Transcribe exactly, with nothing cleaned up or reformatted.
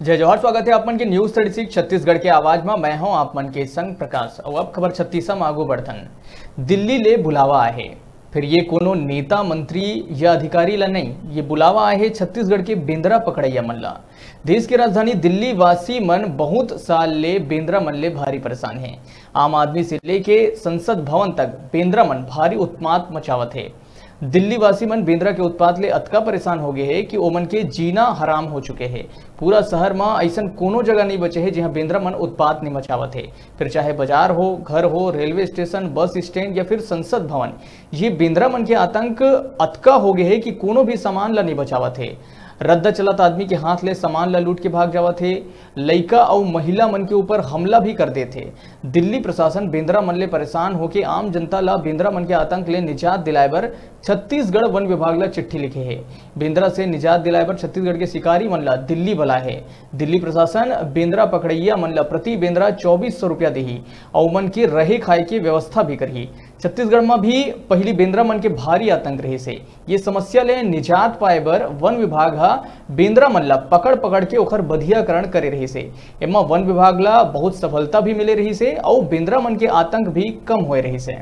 जय जोहार, स्वागत हे आप मन के News Thirty Six छत्तीसगढ़ के आवाज म। मैं हूं आप मन के संग प्रकाश। अउ अब खबर छत्तीसा म आगू बढ़थन। दिल्ली ले बुलावा आहे, फेर ये कोनो नेता, मंत्री या अधिकारी ला नहीं, ये बुलावा आहे छत्तीसगढ़ के बेंदरा पकड़इया मन ला। देश के राजधानी दिल्ली वासी मन बहुत साल ले बेंदरा मन ले भारी परेशान हे। आम आदमी से लेके संसद भवन तक बेंदरा मन भारी उत्पात मचावत हे। दिल्ली वासी मन बेंदरा के उत्पात ले अतका परेशान हो गए हे कि ओमन के जीना हराम हो चुके हे। पूरा शहर म अइसन कोनो जगह नहीं बचे हे, जिहां बेंदरा मन उत्पात नहीं मचावत हे। फिर चाहे बाजार हो, घर हो, रेलवे स्टेशन, बस स्टैंड या फिर संसद भवन, ये बेंदरा मन के आतंक अतका हो गए हे कि कोनो भी सामान ला नहीं बचावत हे। रद्दा चलत आदमी के हाथ ले सामान ला लूट के भाग जावत हे। लइका अउ महिला मन के ऊपर हमला भी कर देत हे। दिल्ली प्रशासन बेंदरा मन ले परेशान होके आम जनता ला बेंदरा मन के आतंक ले निजात दिलाए बर छत्तीसगढ़ वन विभाग ला चिट्ठी लिखे हे। बेंदरा से निजात दिलाए बर छत्तीसगढ़ के शिकारी मन ला दिल्ली बलाए हे। दिल्ली प्रशासन बेंदरा पकड़इया मन ला प्रति बेंदरा चौबीस सौ रुपया देही अउ ओमन के रहे खाए के व्यवस्था भी करही। छत्तीसगढ़ म भी पहिली बेंदरा मन के भारी आतंक रहिस हे। ये समस्या ले निजात पाए बर वन विभाग ह बेंदरा मन ला पकड़ पकड़ के ओखर बधियाकरण करे रहिस हे। एमा वन विभाग ला बहुत सफलता भी मिले रहिस हे अउ बेंदरा मन के आतंक भी कम होए रहिस हे।